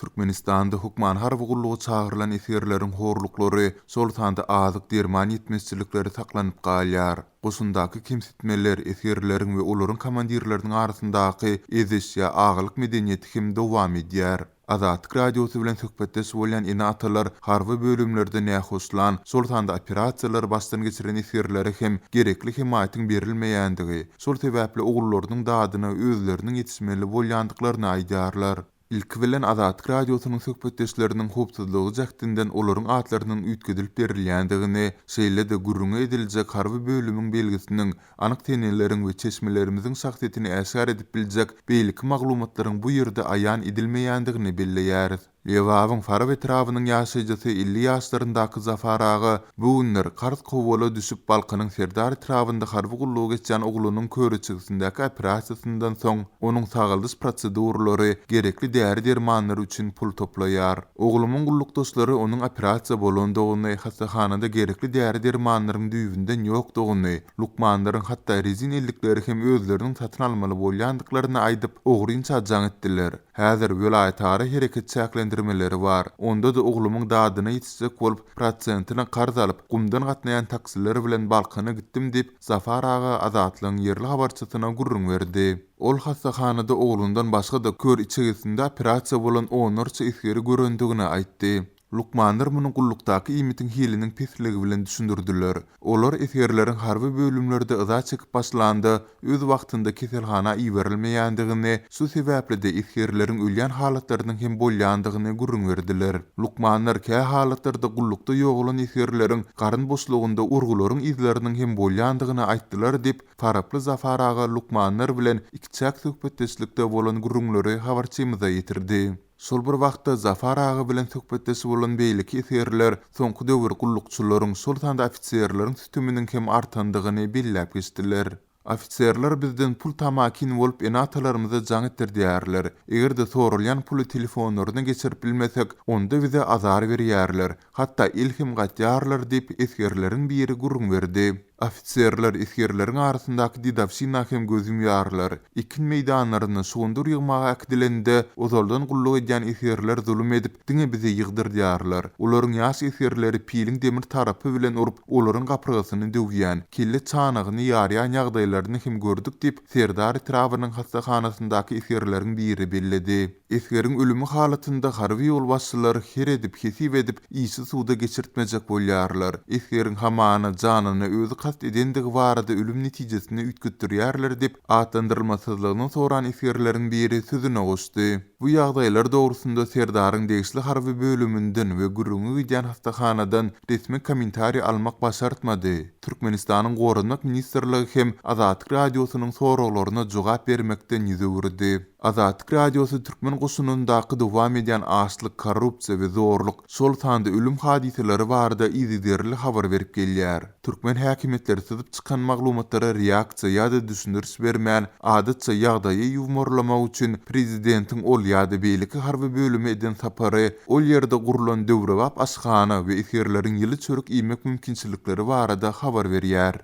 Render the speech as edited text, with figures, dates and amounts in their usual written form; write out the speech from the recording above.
Türkmenistanda hökman harby gulluga çagyrylan esgerleriň horluklary, şol sanda azyk-derman ýetmezçilikleri saklanyp galýar. Goşundaky kemsitmeler, esgerleriň we olaryň komandirleriniň arasyndaky eziş ýa agalyk medeniýeti hem dowam edýär. Azatlyk Radiosy bilen söhbetdeş bolýan ene-atalar harby bölümlerde nähoşlan, şol sanda operasiýalary başdan geçiren esgerlere hem gerekli hemaýatyň berilmeýändigi, şol sebäpli ogullarynyň dadyna özleriniň ýetişmeli bolýandyklaryny aýdýarlar. Ilki bilen Azatlyk Radiosynyň söhbetdeşleriniň howpsuzlygy jähtinden olaryň atlarynyň üýtgedilip berilýändigini, şeýle-de gürrüňi ediljek harby bölümiň belgisiniň, anyk seneleriň we çeşmelerimiziň şahsyýetini äşgär edip biljek beýleki maglumatlaryň bu ýerde aýan edilmeýändigini belleýäris. Lebabyň Farap etrabynyň ýaşaýjysy 50 ýaşlaryndaky Zafar aga bu günler karz kowala düşüp Balkanyň Serdar etrabynda harby gullugy geçýän oglunyň köriçegisindäki operasiýasyndan soň onuň sagaldyş proseduralary, gerekli däri-dermanlary üçin pul toplaýar. Oglumyň gullukdaşlary onuň operasiýa bolandygyny, hassahanada gerekli däri-dermanlaryň düýbünden ýokdugyny, lukmanlaryň hatda rezin ellikleri hem özleriniň satyn almaly bolýandyklaryny aýdyp, ogrynça jaň etdiler. Häzir welaýatara hereket çäklendirmeleri bar. Onda-da oglumyň dadyna ýetişjek bolup, prosentine karz alyp, gumdan gatnaýan taksiler bilen Balkana gitdim diýip, Zafar aga Azatlygyň ýerli habarçysyna gürrüň berdi. Ol hassahanada oglundan başga-da kör içegesinde operasiýa bolan onlarça esgeri görendigini aýtdy. Lukmanlar muny gullukdaky iýmitiň hiliniň pesligi bilen düşündirdiler. Olar esgerleriň harby bölümlerde yza çekip başlanda, öz wagtynda keselhana iberilmeýändigini, şu sebäpli-de esgerleriň ölýän halatlarynyň hem bolýandygyny gürrüň berdiler. Lukmanlar kä halatlarda gullukda ýogalan esgerleriň garyn boşlugynda urgularyň yzlarynyň hem bolýandygyny aýtdylar diýip, Faraply Zafar aga lukmanlar bilen ikiçäk söhbetdeşlikde bolan gürrüňleri habarçymyza ýetirdi. Şol bir wagtda, Zafar aga bilen söhbetdeş bolan beýleki esgerler soňky döwür gullukçylaryň, şol sanda ofiserleriň süteminiň hem artandygyny belläp geçdiler. Ofiserler bizden pul tamakin bolup ene-atalarymyza jaň etdirdýärler. Eger-de soralýan puly telefonlaryna geçirip bilmesek, onda bize azar berýärler, hatda el hem gatýarlar diýip, esgerleriň biri gürrüň berdi. Ofiserler esgerleriň arasyndaky dedowşina hem göz ýumýarlar. Ekin meýdanlaryna şugundyr ýygmaga äkidilende, ozaldan gulluk edýän esgerler zulum edip, diňe bizi ýygdyrdýarlar. Olaryň ýaş esgerleri piliň demir tarapy bilen urup, olaryň gapyrgasyny döwýän, kelle çanagyny ýarýan ýagdaýlaryny hem gördük diýip, Serdar etrabynyň hassahanasyndaky esgerleriň biri belledi. Esgeriň ölümi halatynda harby ýolbaşçylar her edip, hesip edip, işi suda geçirtmejek bolýarlar. Esgeriň hamana janyna özi kast edendigi barada ölüm netijesini üýtgetdirýärler diýip, atlandyrylmasyzlygyny soran esgerleriň biri sözüne goşdy. Bu ýagdaýlar dogrusynda Serdaryň degişli harby bölüminden we gürrüňi gidýän hassahanadan resmi kommentariý almak başartmady. Türkmenistanyň Goranmak ministrligi hem Azatlyk Radiosynyň soraglaryna jogap bermekden ýüz öwürdi. Azatlyk Radiosy türkmen goşunyndaky dowam edýän açlyk, korrupsiýa we zorluk, şol sanda ölüm hadysalary barada yzygiderli habar berip gelýär. Türkmen häkimiýetleri syzyp çykan maglumatlara reaksiýa ýa-da düşündiriş bermän, adatça ýagdaýy ýuwmarlamak üçin prezidentiň ol ýa-da beýleki harby bölüme eden sapary, ol ýerde gurlan döwrebap aşhana we esgerleriň ýyly çörek iýmek mümkinçilikleri barada habar berýär.